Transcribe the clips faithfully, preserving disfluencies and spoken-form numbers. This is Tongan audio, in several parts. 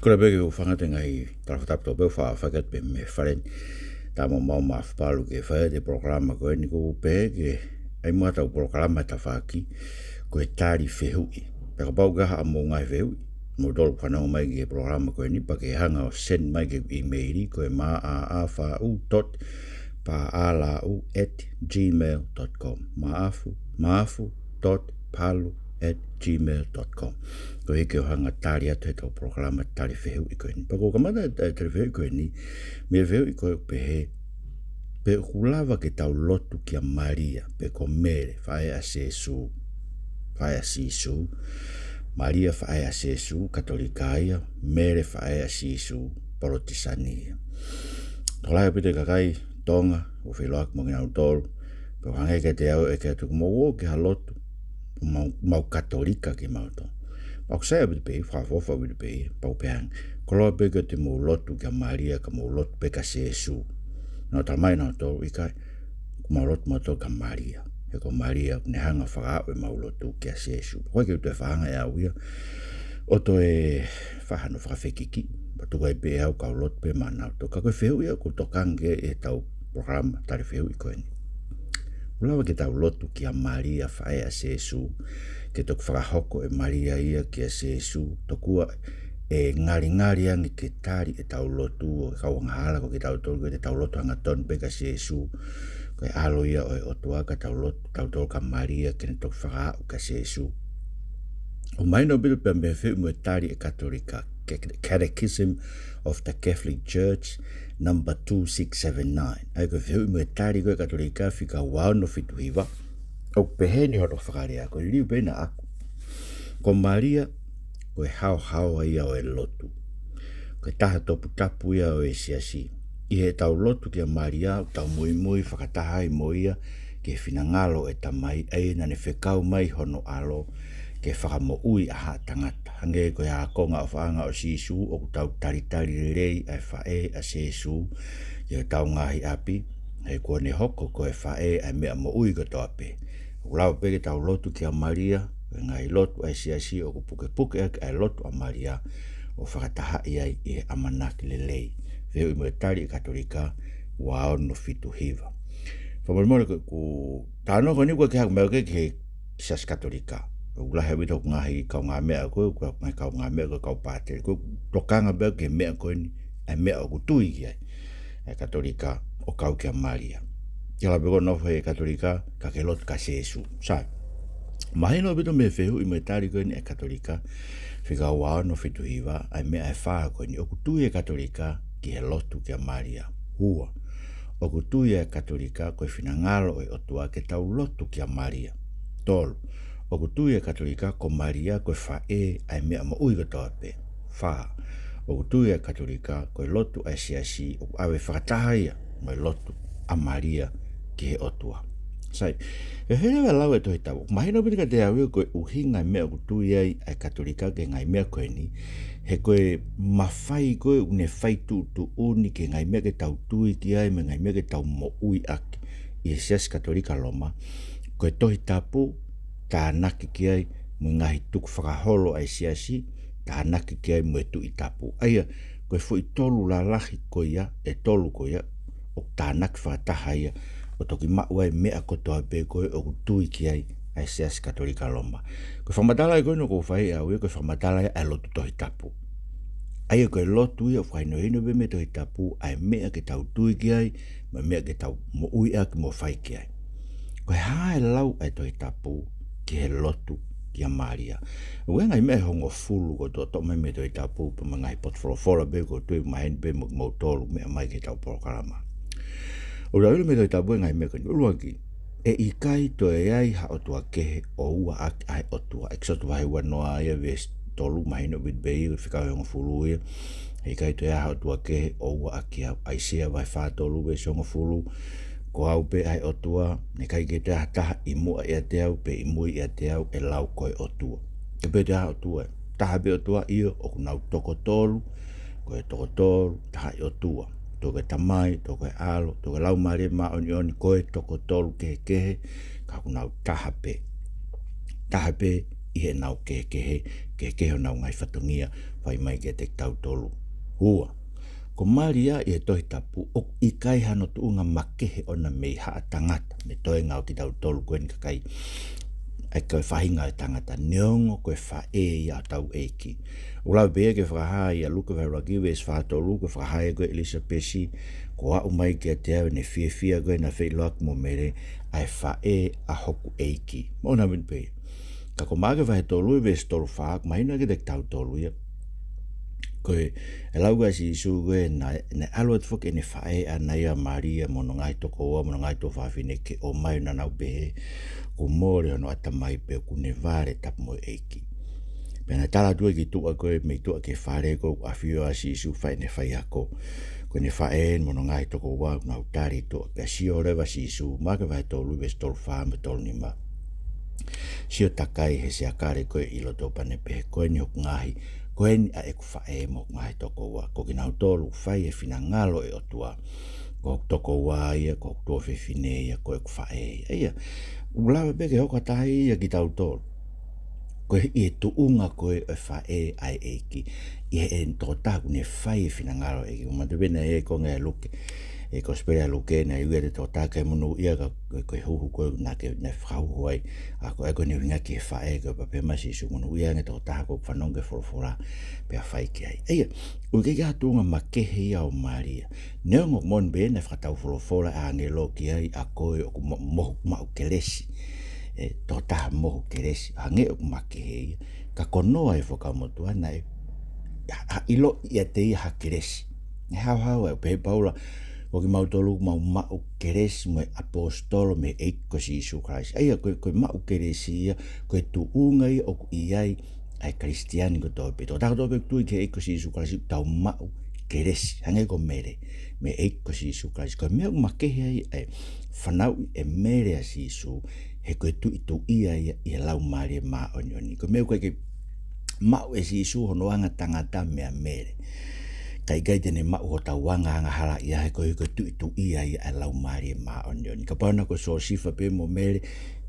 Kole pē ke u hūfanga atu he ngaahi tala fakatapu tau pē ʻoku faʻa fai atu pē mei he fale ni. Tamu mau maʻu fapalu ke fai atu e polokalama ko eni, ʻoku ou pehē ke ʻai muʻa ʻetau polokalama he tafaʻaki ko e tali fehuʻi. Pea kapau ʻoku ʻi ai haʻamou ngaahi fehuʻi, moutolu ʻoku fanongo mai ki he polokalama ko eni, pea ke hanga ʻo send mai ki he email ko e M A F U dot palu at gmail dot com. Maʻafu, maʻafu dot palu at gmail dot com. Koeʻuhi ke u hanga ʻo tali atu heʻetau polokalama tali fehuʻi ko eni. Pea ʻoku ou kamata e tali fehuʻi ko eni mei he fehuʻi ko ē ʻoku pehē: Pe ʻoku lava ke tau lotu kia Malia, pe ko Mele, faʻē ʻa Sēsū, faʻē ʻa Sīsū? Malia faʻē ʻa Sēsū, Katolika ia; Mele faʻē ʻa Sīsū, Polotisani ia. Tokolahi ʻaupito e kakai Tonga ʻoku ou feʻiloaki mo kinautolu, pea ʻoku hangē kiate au ʻe ʻikai ke tuku moutolu ki ha lotu, ʻoku mau, mau Katolika kimautolu. Pea ʻoku sai ʻaupito pē, fakaʻofoʻofa ʻaupito pē, pea ʻoku pehē ange: Koloa pē ke te mou lotu kia Malia, ka mou lotu pē kia Sēsū. Naʻa nau talamai ʻe nautolu, ʻikai, ʻoku mau lotu mautolu kia Malia. He ko Malia ʻoku ne hanga ʻo fakaaʻu ʻemau lotu kia Sēsū. ʻOku ʻikai ke u toe fakahanga ʻe au ia ʻo toe fakahano fakafekiki, pea tuku ai pē ʻe au kau lotu pē maʻanautolu. Ka ko e fehuʻi ia ʻoku ou tokanga ki ai ʻi heʻetau polokalama tali fehuʻi ko eni. ʻOku lava ke tau lotu kia Malia faʻē ʻa Sēsū, ke toki fakahoko ʻe Malia ia kia Sēsū, tokua ʻe ngalingali ange ke tali ʻetau lotu ʻo e kau angahala ko kitautolu, ke tau lotu hangatonu pē kia Sēsū, ko e ʻAlo ia ʻo e ʻOtua, ka tau lotu tautolu kia Malia ke ne toki fakaaʻu kia Sēsū? ʻOku mahino ʻaupito pē mei he fehuʻi mo e tali ʻa e Katolika, Catechism of the Catholic Church, number two six seven nine. ʻA ia ko e fehuʻi mo e tali ko ē ʻa e Katolika, fika ua ono fitu hiva, ʻoku pehē ni hono fakalea, ko e liliu pē ʻena ʻaʻaku: Ko Malia ko e haohaoa ia ʻo e lotu. Ko e taha toputapu ia ʻo e Siasi. ʻI heʻetau lotu kia Malia, ʻoku tau muimui fakataha ai mo ia ki he finangalo ʻo e Tamai, ʻa ia naʻa ne fekau mai hono ʻAlo ke fakamoʻui ʻa haʻa tangata. Hangē ko e ākonga ʻofaʻanga ʻo Sīsū, ʻoku tau talitali lelei ʻa e faʻē ʻa Sēsū ʻi hotau ngaahi ʻapi, he kuo ne hoko ko e faʻē ʻa e meʻa moʻui kotoa pē. ʻOku lava pē ke tau lotu kia Malia, ko e ngaahi lotu ʻa e Siasi ʻoku pukepuke ʻaki ʻa e lotu ʻa Malia, ʻo fakatahaʻi ai ʻi he ʻamanaki lelei. Fehuʻi mo e tali ʻa e Katolika, ua ono fitu hiva. Fakamolemole, ko, ko e talanoa ko eni ʻoku ʻikai ke haʻaku meʻa ki he Siasi Katolika. ʻOku lahi ʻaupito hoku ngaahi kaungāmeʻa ko ē, ʻoku ʻikai ko e ngaahi kaungāmeʻa ko ē, kau pātele. ʻOku ou tokanga pē au ki he meʻa ko eni, ʻa e meʻa ʻoku tui ki ai ʻa e Katolika, ʻo kau kia Malia. Ke lava pē koe ʻo nofo he Katolika, ka ke lotu kia Sēsū. Sai. Mahino ʻaupito mei he fehuʻi mo e tali ko eni ʻa e Katolika, fika ua ono fitu hiva, ʻa e meʻa ʻe fā ko eni: ʻOku tui ʻa e Katolika ki he lotu kia Malia. Ua, ʻoku tui ʻa e Katolika ko e finangalo ʻo e ʻOtua ke tau lotu kia Malia. Tolu, ʻoku tui ʻa e Katolika ko Malia ko e faʻē ʻa e meʻa moʻui kotoa pē. Fā, ʻoku tui ʻa e Katolika ko e lotu ʻa e Siasi ʻoku ʻave fakataha ia mo e lotu ʻa Malia ki he ʻOtua. Sai, ʻe fēfē leva e lau ʻa e Tohi Tapu? Mahino ʻaupito kiate au ia ko e ʻuhinga e meʻa ʻoku tui ai ʻa e Katolika ki he ngaahi meʻa ko eni, he ko e mafai ko ē ʻoku ne fai tuʻutuʻuni ki he ngaahi meʻa ke tau tui ki ai mo e ngaahi meʻa ke tau moʻui ʻaki ʻi he Siasi Katolika Loma, ko e Tohi Tapu tānaki ki ai, mo e ngaahi tukufakaholo ʻa e Siasi tānaki ki ai, mo e Tuʻi Tapu. ʻA ia, ko e foʻi tolu lalahi ko ia, ʻe tolu ko ia, ʻoku tānaki fakataha ia, ʻo toki maʻu ai e meʻa kotoa pē ko ē ʻoku tui ki ai ʻa e Siasi Katolika Loma. Ko e fakamatala ia ko eni ʻoku ou fai ʻe au ia, ko e fakamatala ia ʻa e lotu Tohi Tapu. ʻA ia ko e lotu ia ʻoku fakahinohino pē mei he Tohi Tapu ʻa e meʻa ke tau tui ki ai, mo e meʻa ke tau moʻui ʻaki mo fai ki ai. Ko e hā e lau ʻa e Tohi Tapu ki he lotu kia Malia? ʻOku ʻi ai e ngaahi meʻa ʻe hongofulu ʻoku toʻotoʻo mai mei he Tohi Tapu, pea mo e ngaahi potufolofola pē ʻoku ou tui ʻoku maheni pē mo kimoutolu meʻa mai ki heʻetau polokalama. ʻOku lau ʻi he Tohi Tapu e ngaahi meʻa ko eni. ʻUluaki, ʻe ʻikai toe ʻi ai ha ʻotua kehe ʻo ua ʻaki ʻa e ʻOtua. ʻEkisoto vahe ua noa ia veesi tolu, mahino ʻaupito pē ia, fika hongofulu ia. ʻE ʻikai toe ʻi ai ha ʻotua kehe ʻo ua ʻaki au. ʻAisea vahe fā tolu veesi hongofulu. Ko au pē ʻa e ʻOtua, naʻe ʻikai ke toe ʻi ai ha taha ʻi muʻa ʻiate au, pe ʻi mui ʻiate au, ʻe lau ko e ʻOtua. ʻIkai pē toe ʻi ai ha ʻotua, taha pē ʻOtua, ʻio, ʻoku nau toko tolu, ko e toko tolu, taha ʻi ʻOtua. Toko e Tamai, toko e ʻAlo, toko e Laumālie Māʻoniʻoni, ko e toko tolu kehekehe, ka ʻoku nau taha pē. Taha pē, ʻi heʻenau kehekehe, kehekehe honau ngaahi fatongia, fai mai kiate kitautolu. Ua, ko Malia ʻi he Tohi Tapu, ʻoku ʻikai hano tuʻunga makehe ʻona mei haʻa tangata, mei he toenga ʻo kitautolu ko eni kakai, ʻa ia ko e faʻahinga ʻo e tangata, neongo ko e faʻē ia ʻo hotau ʻEiki. ʻOku lave pē ia ki he Fakahā ʻia Luke vahe ʻuluaki veesi fā tolu, ko e fakahā ia ko ē ʻe ʻIlisapesi, kuo aʻu mai kiate au ʻene fiefia ko ē naʻe feʻiloaki mo Mele, ʻa e faʻē ʻa hoku ʻEiki. Moʻoni pē ia. Ka ko Maʻake vahe tolu veesi tolu fā, ʻoku mahino kiate kitautolu ia. Ko e, ʻe lau ʻa Sīsū ko ē naʻe, naʻe ʻalu atu foki ʻene faʻē ʻaʻana ia ʻa Malia mo hono ngaahi tokoua, mo hono ngaahi tuofāfine ke ō mai ʻo nau pehē, kuo mole hono ʻatamai pea ʻoku ne vale tapu mo e ʻEiki. Pea naʻe tala atu ia ki tuʻa ko ē, mei tuʻa ki he fale ko ē ʻoku ʻafio ai ʻa Sīsū, fai ʻene faiako. Ko ʻene faʻē mo hono ngaahi tokoua ʻoku nau tali tuʻa, pea sio leva ʻa Sīsū, Maʻake vahe tolu veesi tolu fā mo e tolu nima. Sio takai he siakale ko ē ʻi loto pea ne pehē, ko eni hoku ngaahi, ko eni ʻa ʻeku faʻē mo hoku ngaahi tokoua, ko kinautolu ʻoku fai e finangalo ʻo e ʻOtua. Ko hoku tokoua ia, ko hoku tuofefine ia, ko ʻeku faʻē ia. ʻA ia, ʻoku lava pē ke hoko atu ia kiate kitautolu. Ko e, ʻi he tuʻunga ko ē ʻo e faʻē ʻa e ʻEiki, ʻi heʻene tokotaha ʻoku ne fai e finangalo ʻo e ʻEiki. Manatuʻi pē naʻe ʻi ai e konga ʻi Luke, ʻi he Kosipeli ʻa Luke, naʻe ui ʻa e tokotaha ko e monūʻia ka ko e, ko e huhu ko ē naʻa ke, naʻe fakahuhu ai, ʻa ia ko e, ko ʻene ʻuhinga ki he faʻē, ko e pehē mai ʻa Sīsū, monūʻia ange e tokotaha ʻoku fanongo ki he folofola, pea fai ki ai. ʻA ia, ʻoku ʻikai ke ʻi ai ha tuʻunga makehe ia ʻo Malia. Neongo moʻoni pē naʻe fakataufolofola ʻa e ʻāngelo ki ai, ʻa koe ʻoku mo-, mohu maʻu kelesi. ʻE, tokotaha mohu kelesi, hangē ʻoku makehe ia. Ka ko Noa ʻi he Fuakava Motuʻa naʻe, ha, ha ʻilo ʻiate ia ha kelesi. ʻE haohaoa, ʻoku pehē ʻe Paula, ko kimautolu ʻoku mau maʻu kelesi mo e ʻaposetolo mei he ʻEiki ko Sīsū Kalaisi. ʻA ia, ko e, ko e maʻu kelesi ia, ko e tuʻunga ia ʻoku ʻi ai ʻa e Kalisitiane kotoa pē. Tokotaha kotoa pē ʻoku tui ki he ʻEiki ko Sīsū Kalaisi, tau maʻu kelesi. Hangē ko Mele, mei he ʻEiki ko Sīsū Kalaisi. Ko e meʻa ʻoku makehe ai ʻa e fanauʻi ʻe Mele ʻa Sīsū, he ko e tuʻituʻia ia ʻi he Laumālie Māʻoniʻoni. Ko e meʻa ʻoku ʻikai ke maʻu ʻe Sīsū hono anga tangata meia Mele. Ka ʻikai te ne maʻu hotau anga angahala ia he ko e, ko e tuʻituʻia ia ʻa e Laumālie Māʻoniʻoni. Kapau naʻe ko Siosefa pē mo Mele,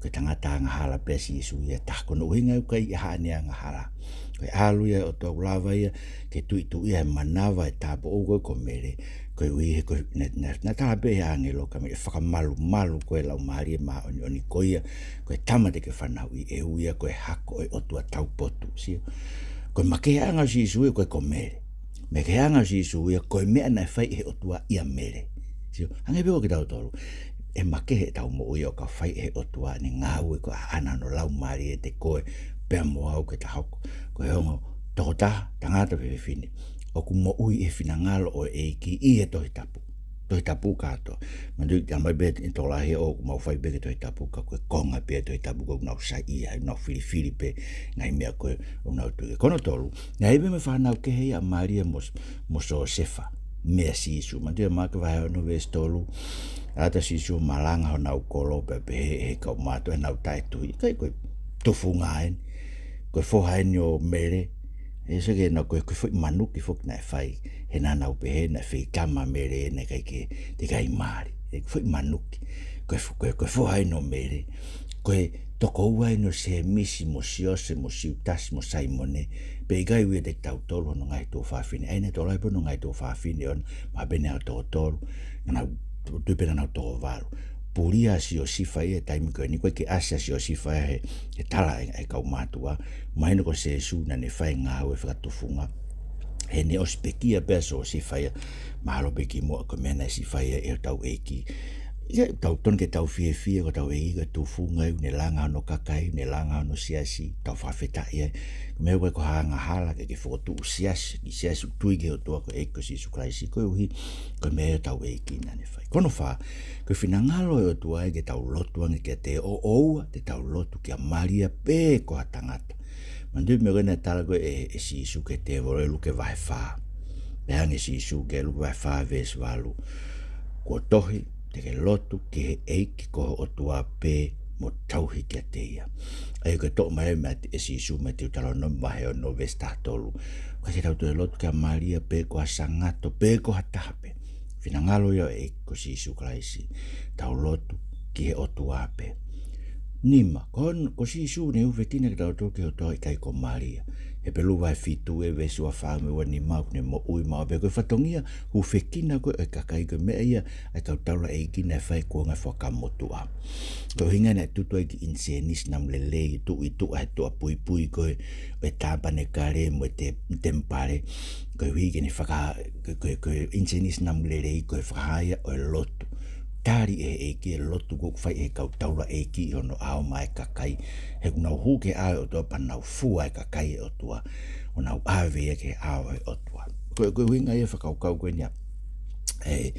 ko e tangata angahala pē ʻa Sīsū ia taha. Ko hono ʻuhinga ʻoku ʻikai ʻi ai haʻane angahala. Ko e ʻalu ia ʻo toe lava ia ke tuʻituʻia he manava ʻo e tāupoʻou ko ē ko Mele. Koeʻuhi he ko e, naʻe, naʻe, naʻe tala pē ʻe he ʻāngelo kia Mele, fakamalumalu koe ʻe he Laumālie Māʻoniʻoni, ko ia, ko e tama te ke fanauʻi, ʻe ui ia ko e hako ʻo e ʻOtua taupotu, sio. Ko e makeheʻanga ʻo Sīsū ia ʻoku ʻikai ko Mele. Makeheʻanga ʻo Sīsū ia ko e meʻa naʻe fai ʻe he ʻOtua ʻia Mele. Sio, hangē pē ko kitautolu. ʻE makehe ʻetau moʻui ʻo ka fai ʻe he ʻOtua ʻene ngāue ko e ʻaʻana hono Laumālie ʻiate koe pea mo au ke ta hoko ko e ongo tokotaha, tangata pe fefine ʻoku moʻui ʻi he finangalo ʻo e ʻEiki ʻi he Tohi Tapu. Tohi Tapu kātoa. Manatuʻi, talamai pē ʻe he tokolahi ʻoku mau fai pē ki he Tohi Tapu ka ko e konga pē ʻo e Tohi Tapu ko ē ʻoku nau saiʻia, ʻoku nau filifili pē ngaahi meʻa ko ē ʻoku nau tui ki ai. Ko hono tolu, naʻe ʻi ai pē mo e fānau kehe ia ʻa Malia mo, mo Siosefa meia Sīsū. Manatuʻi ʻa Maʻake vahe ono veesi tolu, ʻalu atu ʻa Sīsū ʻo malanga honau kolo pea pehē ʻe he kau mātuʻa ʻenau taʻetui, ʻikai ko e tufunga eni, ko e foha eni ʻo Mele, ʻe sio ki heʻenau, ko e, ko e foʻi manuki foki naʻe fai, he naʻa nau pehē naʻe feitama ʻa Mele naʻe ʻikai ke, teʻeki ai mali. ʻE, ko e foʻi manuki. Ko e fo-, ko e, ko e foha eni ʻo Mele. Ko e tokoua eni ʻo Sēmisi mo Siose mo Siutasi mo Saimone. Pea ʻikai ui ʻiate kitautolu hono ngaahi tuofāfine. ʻA ia naʻe tokolahi pē hono ngaahi tuofāfine ʻoʻona, mahalo pē naʻe toko tolu, naʻa nau, tui pē naʻa nau toko valu. Pulia ʻa Siosefa ia he taimi ko eni, ʻoku ʻikai ke ʻasi ʻa Siosefa ia he, he tala ʻa e, ʻa e kau mātuʻa. Mahino ko Sēsū naʻa ne fai e ngāue fakatufunga. He naʻe ʻosi pekia pē ʻa Siosefa ia, mahalo pē kimuʻa ko e meʻa naʻe siʻi fai ai ʻe hotau ʻEiki. ʻIo, tau tonu ke tau fiefia ko hotau ʻEiki ko e tufunga ia, ʻoku ne langa hono kakai, ʻoku ne langa hono siasi, tau fakafetaʻi ai. Ko e meʻa ʻoku ʻikai ko ha angahala ke ke fokotuʻu siasi, ki he siasi ʻoku tui ki he ʻOtua ko e ʻEiki ko Sīsū Kalaisi, koeʻuhi ko e meʻa ia ʻa hotau ʻEiki naʻa ne fai. Ko hono fā, ko e finangalo ʻo e ʻOtua ia ke tau lotu ange kiate ia, ʻo ʻoua te tau lotu kia Malia pe ko ha tangata. Manatuʻi e meʻa ko ē naʻe tala ko ē ʻe, ʻe Sīsū ki he tēvolo ʻi Luke vahe fā. Pehē ange ʻe Sīsū ki he Luke vahe fā veesi valu: Kuo tohi, te ke lotu ki he ʻEiki ko ho ʻOtua pē mo tauhi kiate ia. ʻA ia ko e toʻo mai e meʻa ʻe Sīsū mei he Teutalōnome vahe ono veesi taha tolu. ʻOku ʻikai ke tau toe lotu kia Malia pe ko ha sangato pe ko ha taha pē. Finangalo ia ʻo e ʻEiki ko Sīsū Kalaisi, tau lotu ki he ʻOtua pē. Nima, ko, ko Sīsū ne hūfekina kitautolu ki he ʻOtua, ʻikai ko Malia. Hepelū vahe fitu ʻa e veesi ua fā mo e ua nima, ʻoku ne moʻui maʻu pē. Ko e fatongia hūfekina ko ē ʻo e kakai, ko e meʻa ia ʻa e kau taulaʻeiki naʻe fai e kuonga fakamotuʻa. Ko e ʻuhinga naʻe tutu ai ki ʻinisēnisi namu lelei, tuʻu ʻi tuʻa he tuʻa puipui ko ē ʻo e tāpanekale mo e te-, temipale. Koeʻuhi ke ne faka-, ko, ko, ko e ʻinisēnisi namu lelei ko e fakahā ia ʻo e lotu. Tali ʻe he ʻEiki e lotu ʻoku fai ʻe he kau taulaʻeiki ʻi hono ʻao maʻa e kakai. He ʻoku nau hū ki he ʻao ʻo e ʻOtua pea nau fua e kakai ʻo e ʻOtua, ʻo nau ʻave ia ki he ʻao ʻo e ʻOtua. Ko, ko e ʻuhinga ia e fakakaukau ko eni ʻa e,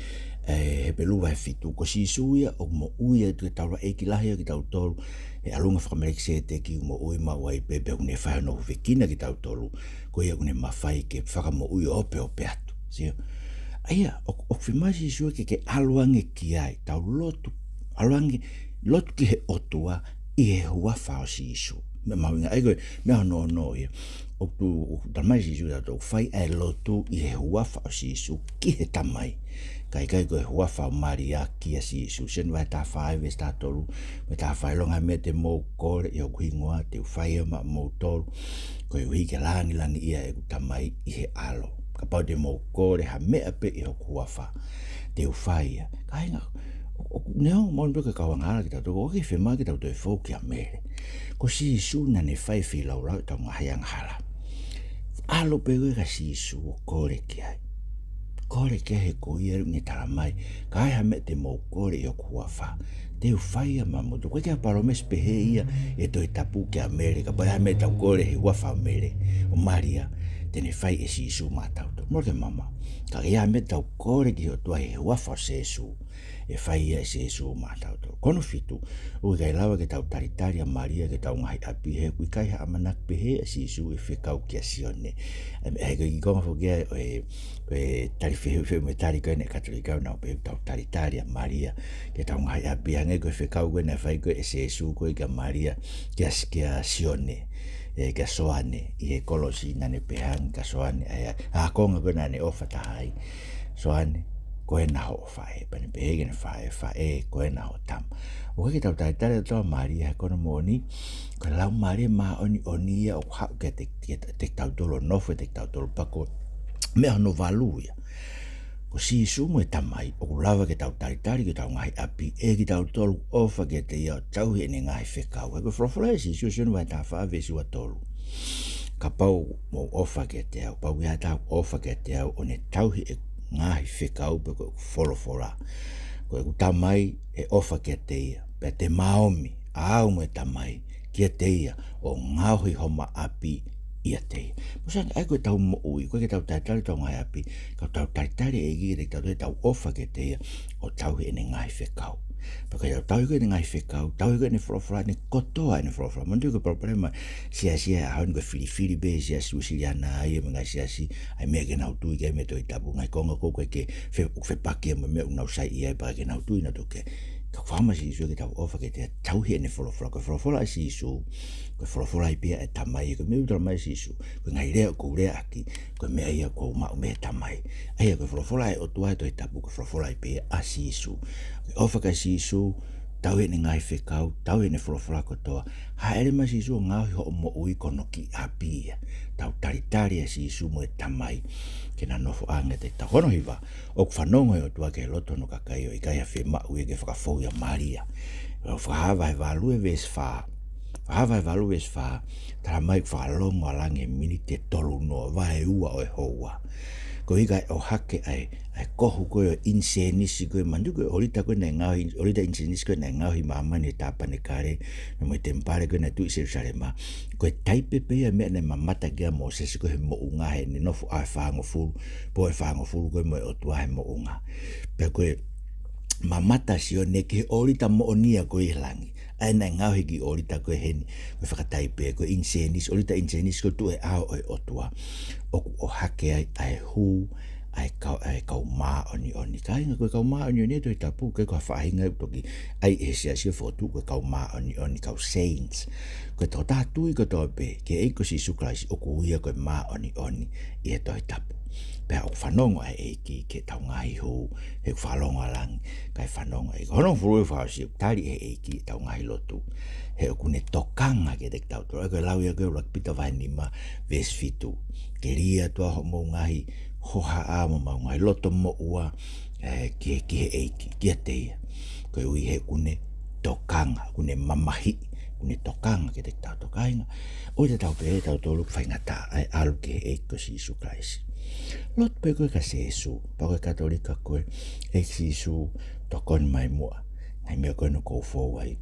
e Hepelū vahe fitu, ko Sīsū ia ʻoku moʻui atu ki he taulaʻeiki lahi ʻo kitautolu, he ʻalunga faka-Melekisēteki, ʻoku moʻui maʻu ai pē, pea ʻoku ne fai hono hūfekina kitautolu, ko ia ʻoku ne mafai ke fakamoʻui ʻo opeope atu. Sio? ʻA ia, ʻoku, ʻoku fiemaʻu ʻe Sīsū ke, ke ʻalu ange ki ai, tau lotu, ʻalu ange, lotu ki he ʻOtua ʻi he huafa ʻo Sīsū. Meʻa mahuʻinga, ʻa ia ko e meʻa hono ono ia. ʻOku, ʻoku talamai ʻe Sīsū kiate kitautolu, fai ʻa e lotu ʻi he huafa ʻo Sīsū ki he Tamai. Ka ʻikai ko e huafa ʻo Malia kia Sīsū. Sione vahe taha fā veesi taha tolu, mo e taha fā: ʻIlonga ha meʻa te mou kole ʻi hoku hingoa, te u fai ia maʻamoutolu, koeʻuhi ke lāngilangiʻia ʻeku Tamai ʻi he ʻAlo. Kapau te mou kole ha meʻa pē ʻi hoku huafa, te u fai ia. Kāinga, ʻo, ʻoku ne ʻomi pē ke kau angahala kitautolu, ʻoku ʻikai fiemaʻu ke tau toe fou kia Mele. Ko Sīsū naʻa ne fai e feilaulau ʻetau ngaahi angahala. ʻAlu pē koe kia Sīsū ʻo kole ki ai. Kole ki ai he ko ia ʻoku ne talamai, ka ai ha meʻa te mou kole ʻi hoku huafa, te u fai ia maʻamoutolu. ʻOku ʻikai ha palōmesi pehē ia ʻi he Tohi Tapu kia Mele, kapau ʻe ai ha meʻa te tau kole he huafa ʻo Mele, ʻo Malia, te ne fai ʻe Sīsū maʻatautolu. Mole ke mama. Ka ʻi ai ha meʻa te tau kole ki he ʻOtua he huafa ʻo Sīsū, ʻe fai ia ʻe Sīsū maʻatautolu. Ko hono fitu, ʻoku ʻikai lava ke tau talitali ʻa Malia ki heʻetau ngaahi ʻapi, he ʻoku ʻikai ha ʻamanaki pehē ʻa Sīsū ʻe fekau kia Sione. ʻA ia, ʻa ia ko e kiʻi konga foki ia ʻo e, ʻo e tali fehuʻi, fehuʻi mo e tali ko eni ʻa e Katolika, ʻoku nau pehē ʻoku tau talitali ʻa Malia ki heʻetau ngaahi ʻapi, hangē ko e fekau ko ē naʻe fai ko ē ʻe Sīsū ko ē kia Malia, kia, kia Sione, ē, kia Soane, ʻi he kolosi naʻa ne pehē ange kia Soane, ʻa ia, ʻa e konga ko ē naʻa ne ʻofa taha ai. Soane, ko ena hoʻo faʻē. Pea ne pehē ki heʻene faʻē, faʻē, ko ena hoʻo tama. ʻOku ʻikai ke tau talitali ʻa Malia he ko hono moʻoni, ko e Laumālie Māʻoniʻoni ia ʻoku haʻu kiate, kiate kitautolu, ʻo nofo ʻiate kitautolu, pea ko e meʻa hono valu ia. Ko Sīsū mo e Tamai, ʻoku lava ke tau talitali ki heʻetau ngaahi ʻapi ʻe kitautolu ʻofa kiate ia ʻo tauhi ʻene ngaahi fekau. He ko e folofola ʻa Sīsū, Sione vahe taha fā veesi ua tolu: Kapau mou ʻofa kiate au, pau ke ʻi ai haʻatau ʻofa kiate au, ʻo ne tauhi ʻeku ngaahi fekau, pea ko ʻeku folofola. Ko ʻeku Tamai ʻe ʻofa kiate ia, pea te ma ōmi, ʻa au mo e Tamai, kiate ia, ʻo ngaohi homa ʻapi ʻiate ia. Mou sio ange, ʻa ia ko ʻetau moʻui, ʻoku ʻikai ke tau talitali ʻetau ngaahi ʻapi, ka tau talitali e ʻEiki kiate kitautolu, ʻetau ʻofa kiate ia, ʻo tauhi ʻene ngaahi fekau. Pea ka tau tauhi ko ē ʻene ngaahi fekau, tauhi ko ē ʻene folofola, ʻene kotoa ʻene folofola. Manatuʻi ko e palopalema siasi he ʻaho ni, ko e filifili pē siasi Uēsiliana ia mo e ngaahi siasi, ʻa e meʻa ke nau tui ki ai mei he Tohi Tapu, ngaahi konga ko ē ʻoku ʻikai ke fe-, fepaki ia mo e meʻa ʻoku nau saiʻia ai, pea ke nau tui nautolu ki ai. Ka ʻoku fiemaʻu ʻe Sīsū ke tau ʻofa kiate ia, tauhi ʻene folofola. Ko e folofola ʻa Sīsū, ko e folofola ia pē ia ʻa e Tamai, ko e meʻa ʻoku talamai ʻe Sīsū, ko e ngaahi lea ʻoku ou leaʻaki, ko e meʻa ia kuo u maʻu mei he Tamai. ʻA ia ko e folofola ʻa e ʻOtua he Tohi Tapu, ko e folofola ia pē ia ʻa Sīsū. Ko e ʻofa kia Sīsū, tauhi ʻene ngaahi fekau, tauhi ʻene folofola kotoa. Hāʻele mai ʻa Sīsū ʻo ngaohi hoʻo moʻui, ko hono kiʻi ʻapi ia. Tau talitali ʻa Sīsū mo e Tamai ke na nofo ange ʻiate kitautolu. Ko hono hiva, ʻoku fanongo e ʻOtua ki he lotu ʻo hono kakai, ʻo ʻikai ha fiemaʻu ia ke fakafou ʻia Malia. Fakahā vahe valu ʻa e veesi fā. Fakahā vahe valu veesi fā, talamai ʻoku fakalongo ʻa langi he miniti ʻe tolu noa, vahe ua ʻo e houa. Koeʻuhi kae ʻohake ʻa e, ʻa e kohu ko ē ʻo e ʻinisēnisi ko ē, manatuʻi ko e ʻōlita ko ē naʻe ngaohi, ʻōlita ʻinisēnisi ko ē naʻe ngaohi ʻi māmani he tāpanekale, mo e temipale ko ē naʻe tuʻu ʻi Selusalema. Ko e taipe pē ia ʻo e meʻa naʻe mamata ki ai ʻa Mōsese ko ē he moʻunga, heʻene nofo ʻaho ʻe fāngofulu, pō ʻe fāngofulu ko ē mo e ʻOtua he moʻunga. Pea ko e mamata ʻa Sione ki he ʻōlita moʻoni ia ko ē ʻi langi. ʻA ia naʻe ngaohi e kiʻi ʻōlita ko ē heni, ko e fakataipe, ko e ʻinisēnisi, ʻōlita ʻinisēnisi ko ē tuʻu he ʻao ʻo e ʻOtua. ʻOku ʻohake ai ʻa e hū ʻa e kau, ʻa e kau māʻoniʻoni. Kāinga, ko e kau māʻoniʻoni he Tohi Tapu, ʻoku ʻikai ko ha faʻahinga ʻoku toki ʻai ʻe he siasi ʻo fokotuʻu ko e kau māʻoniʻoni, kau saints. Ko e tokotaha tui kotoa pē ki he ʻEiki ko Sīsū Kalaisi, ʻoku ui ia ko e māʻoniʻoni ʻi he Tohi Tapu. Pea ʻoku fanongo ʻa e ʻEiki ki heʻetau ngaahi hū, he ʻoku fakalongoalangi, kae fanongo ʻa e ʻEiki. Hono fulu e fakaʻosi ʻoku tali ʻe he ʻEiki ʻetau ngaahi lotu. He ʻoku ne tokanga kiate kitautolu. ʻA ia ko e lau ia ko ē ʻuluaki Pita vahe nima, veesi fitu. Ke lī atu ā hoʻomou ngaahi hohaʻa mo homou ngaahi loto moʻua, ē, ki he, ki he ʻEiki, kiate ia. Koeʻuhi he ʻoku ne tokanga, ʻoku ne mamahiʻi, ʻoku ne tokanga kiate kitautolu kāinga. ʻOua te tau pehē ʻe tautolu ʻoku faingataʻa ʻa e ʻalu ki he ʻEiki ko Sīsū Kalaisi. Lotu pē koe kia Sīsū, kapau ko e Katolika koe, ʻEiki Sīsū, tokoni mai muʻa. Ngaahi meʻa ko eni ʻoku ou fou ai.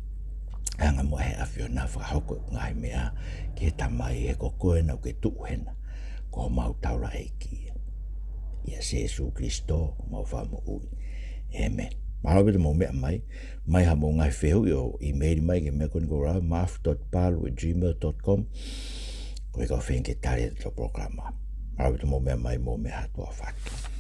Hanga muʻa ʻe he ʻAfiona ʻo fakahoko ʻeku ngaahi meʻa ki he Tamai, he ko koe naʻa ke tuʻu hena. Ko homau taulaʻeiki ia. ʻIa Sīsū Kalaisi, homau Fakamoʻui. ʻĒmeni. Mālō ʻaupito hoʻomou meʻa mai, mai haʻamou ngaahi fehuʻi ʻo email mai ki he meʻa ko eni ko e lau, mafu dot palu at gmail dot com. Ko e kau feinga ke tali atu ʻetau polokalama. Mālō ʻaupito hoʻomou meʻa mai, mou meʻa ā, tuʻa ʻofa atu.